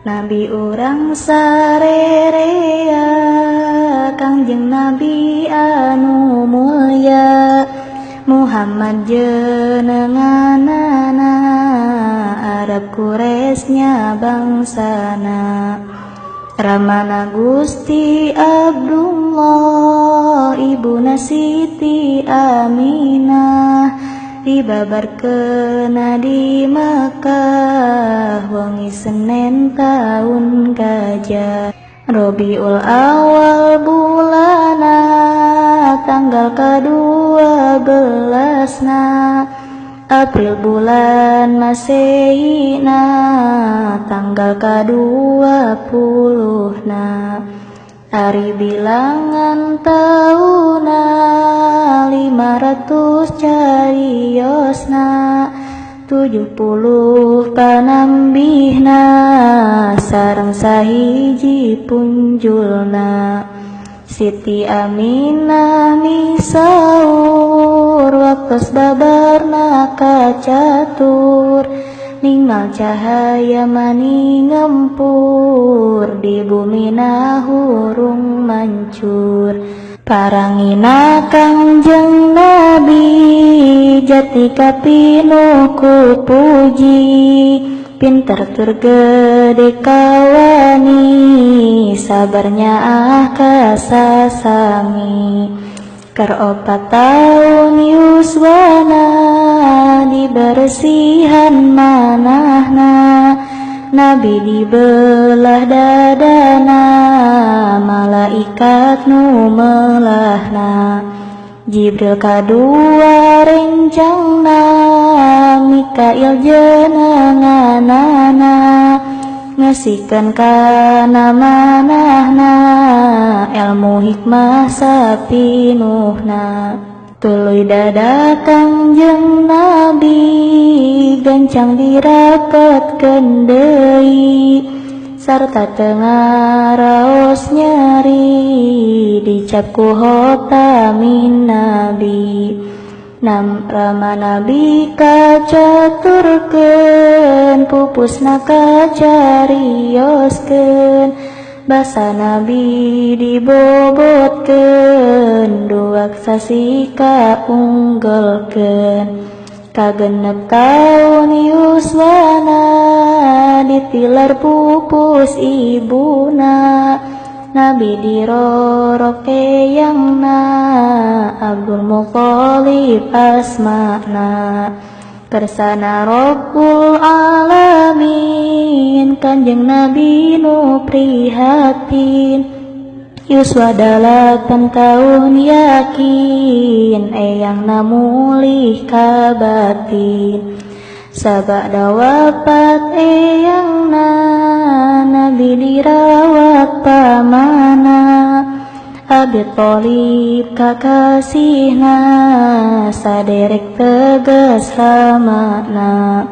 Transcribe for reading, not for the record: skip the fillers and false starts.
Nabi urang sarerea, Kangjeng Nabi anu mulya, Muhammad jenenganana, Arab Quraisy bangsana. Ramana Gusti Abdullah, ibuna Siti Aminah, dibabarkeun di Makkah wengi Senin taun gajah. Robiul Awal bulana, tanggal ka-12na, April bulan Masehina, tanggal ka-20na. Ari bilangan tauna 500 cariosna, 70 panambihna, sareng sahiji punjulna. Siti Aminah misaur, waktos babarna kacatur, ningal cahaya mani ngempur, di bumina hurung mancur. Parangina Kangjeng Nabi, jati kapinuh ku puji, pinter tur gede kawani, sabarnya ah kasasami. Keur 4 taun yuswana, dibersihan manahna, Nabi dibelah dadana, malaikat nu melahna. Jibril kadua rencangna, Mikail jenenganana, ngasihkeun kana manahna, ilmu hikmah sapinuhna. Tuluy dada Kangjeng Nabi, gancang dirapetkeun deui, sarta teu ngaraos nyeri, dicap ku khotamin Nabi. Nam rama Nabi kacaturkeun, pupusna kacarioskeun, basa Nabi dibobotkeun, duak sasi kaunggelkeun. Kagenep taun yuswana, ditilar pupus ibuna, Nabi dirorok eyangna, Abdul Muthalib asmana. Kersana Rabbul Alamin, Kanjeng Nabi nu prihatin, yuswa 8 taun yakin, eyangna mulih kabatin. Sabada wafat eyangna, Nabi dirawat pamana, Abi Thalib kakasihna, saderek tegas ramana.